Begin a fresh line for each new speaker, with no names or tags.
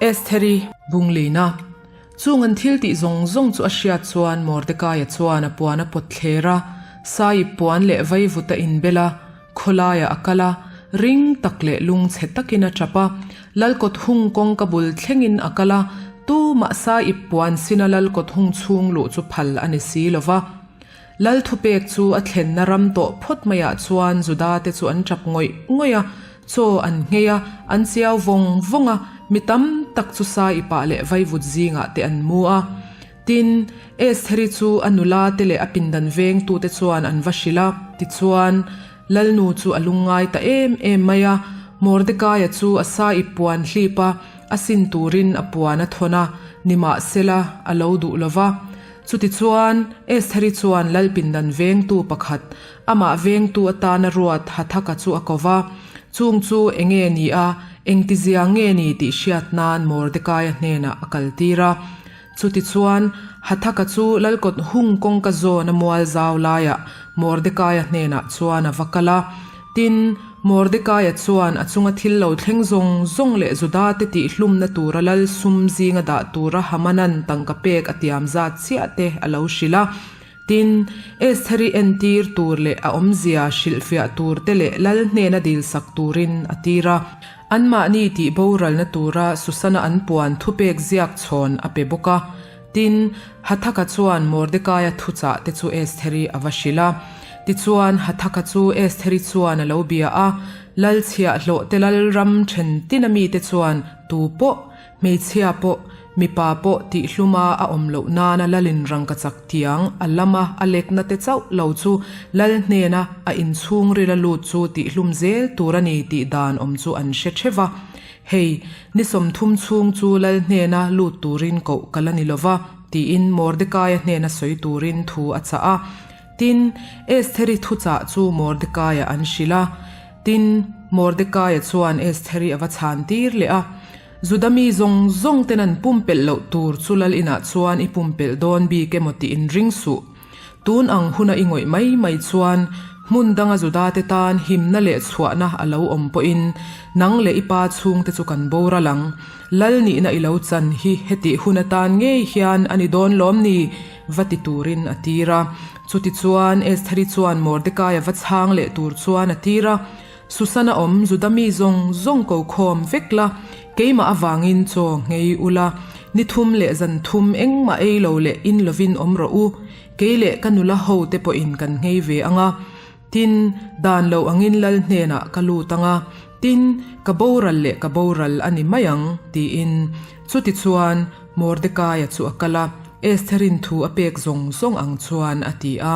Estheri bunglina Chung an thil tih zawng zawng chu a hriat chuan Mordekaia chuan a puan a pawt thler a, Saip puan leh vaivut a inbel a, khawlaiah a kal a, ring tak leh lungchhe takin a tap a, Lalkawt hung kawngka bul thlengin a kal a, tumah Saip puan sina Lalkawt hung chhung luh chu phal a ni si lo va. Lal thupek chu a thlenna ram tawh phawt maiah chuan Juda te chu an tap ngawih ngawih a, chaw an nghei a, an chiau vawng vawng a, mi tam tak chu sa i pah leh vaivut zingah te an mu a. Tin, Estheri chu a nula te leh a pindan vengtute chuan an va hrilh a, tichuan, Lalnu chu a lungngai ta em em mai a, Mordekaia chu a sa i puan hlip a, a sin turin a puan a thawn a, nimahsela, a lo duh lo va. Chutichuan, Estheri chuan Lalpindan vengtu pakhat, amah vengtu atana ruat Hathaka chu a ko va. Chung chu eng nge ni a, engtizia nge ni tih hriat nan Mordekaia hnenah a kaltir a. Chutichuan, Hathaka chu Lalkawt hung kawngka zawna mual zau laiah Mordekaia hnenah chuan a va kal a. Tin, Mordekaia chuan a chunga thil lo thleng zawng zawng leh Judate tihhlumna tura lal sum zinga dah tura Hamanan tangka pek a tiam zat chiah te a lo hrilh a. Tin, Estheri entir tur leh a awmzia hrilhfiah tur te leh lal hnena dilsak turin a tir a. Anmahni tih boralna tura Susana an puan thupek ziak chhawn a pe bawk a. Tin, Hathaka chuan Mordekaia thuchah te chu Estheri a va hrilh a. Tichuan, Hathaka chu Estheri chuan a lo bia a, Lal chhiahhlawh te lal ram then tin a mite chuan tu pawh, hmeichhia pawh, mipa pawh tihhluma a awm loh nana lalin rangkachak tiang a lama a lekna te chauh lo chu lal hnena a inchhungril a lut chu tihhlum zel tur a ni tih dan awm chu an hre theuh va. Hei, ni 30 chhung chu lal hnena lut turin koh ka la ni lo va, tiin Mordekaia hnena sawi turin thu a chah a. Tin, Estheri thuchah chu Mordekaia an hrilh a. Tin, Mordekaia chuan Estheri a va chhan tir leh a. Juda mi zawng zawng ten an pumpelh loh tur chu lal inah chuan i pumpelh dawn bik emaw tiin ring suh. Tun ang huna i ngawih mai mai chuan hmun danga Judate tan himna leh chhuahna a lo awm pawhin nang leh i pa chhungte chu kan boral ang. Lal nihna i lo chan hi hetih hun atan ngei hian a ni dawn lawm ni? va ti turin a tir a. Chutichuan Estheri chuan Mordekaia va chhang leh tur chuan a tir a. Susana awm Juda mi zawng zawng ko khawm vek la, keimah avangin chaw nghei ula, ni thum leh zan thum engmah ei lo leh in lovin awm rawh u, kei leh ka nula ho te pawhin kan nghei ve ang a. Tin, dan lo angin lal hnenah ka lut ang a, tin, ka boral leh ka boral a ni mai ang, tiin. Chutichuan, Mordekaia chu a kal a, Estherin thu a pek zawng zawng ang chuan a ti a.